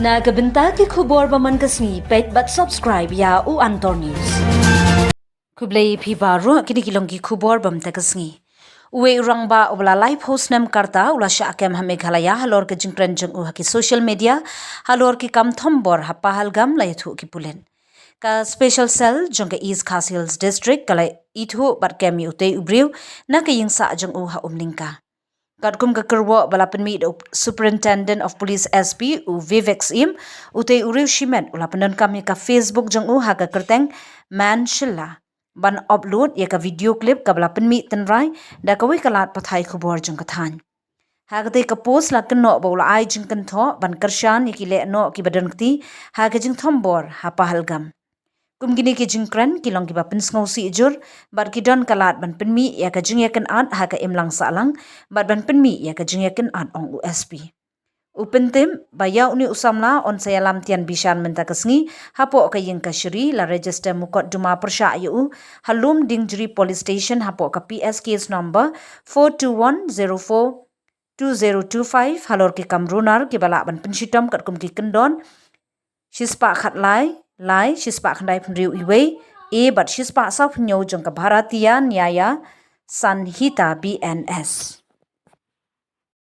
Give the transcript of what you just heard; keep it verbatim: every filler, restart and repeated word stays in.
Na ka bynta ki khubor ba man ka sngi, peit bad subscribe ïa u Antor News. Khublei phi baroh, kine ki long ki khubor ba mynta ka sngi. Uwei u rangbah uba la laiphew snem ka rta u la shah kem ha Meghalaya halor ka jingkren jong u ha ki social media halor ki kam thombor ha Pahalgam, la ïathuh ki pulit. Ka Special Cell jong ka East Khasi Hills District ka la ithuh bad kem ïa utei u briew na ka ïing sah jong u ha Umlyngka. Katkum ka kyrwoh ba la pynmih da u Superintendent of Police, S P, u Vivek Syiem, utei u riewshimet u la pyndonkam ïa ka Facebook jong u ha ka kyrteng Man Shylla ban upload ïa ka video clip kaba la pynmih tynrai da kawei ka lad pathai khubor jong ka thaiñ. Ha katei ka post la kynnoh ba u la ai jingkynthoh ban kyrshan ïa ki lehnoh kiba don kti ha ka jingthombor ha Pahalgam. Kum kine ki jingkren ki long kiba pynsngewsih jur bad ki don ka lad ban pynmih ïa ka jingïakynad ha ka imlang sahlang bad ban pynmih ïa ka jingïakynad, ong u S P. U pyntip ba ïa une u samla yn sa ïalam tian bishan mynta ka sngi hapoh ka ïing kashari, la register mukotduma pyrshah ïa u ha Lumdiengjri Police Station hapoh ka P S case number four two one zero four two zero two five halor ki kam runar kiba lah ban pynshitom katkum ki kyndon shispah khatlai lai, shispah khyndai phew wei A bad shispah saw phew jong ka Bharatiya Nyaya Sanhita, B N S.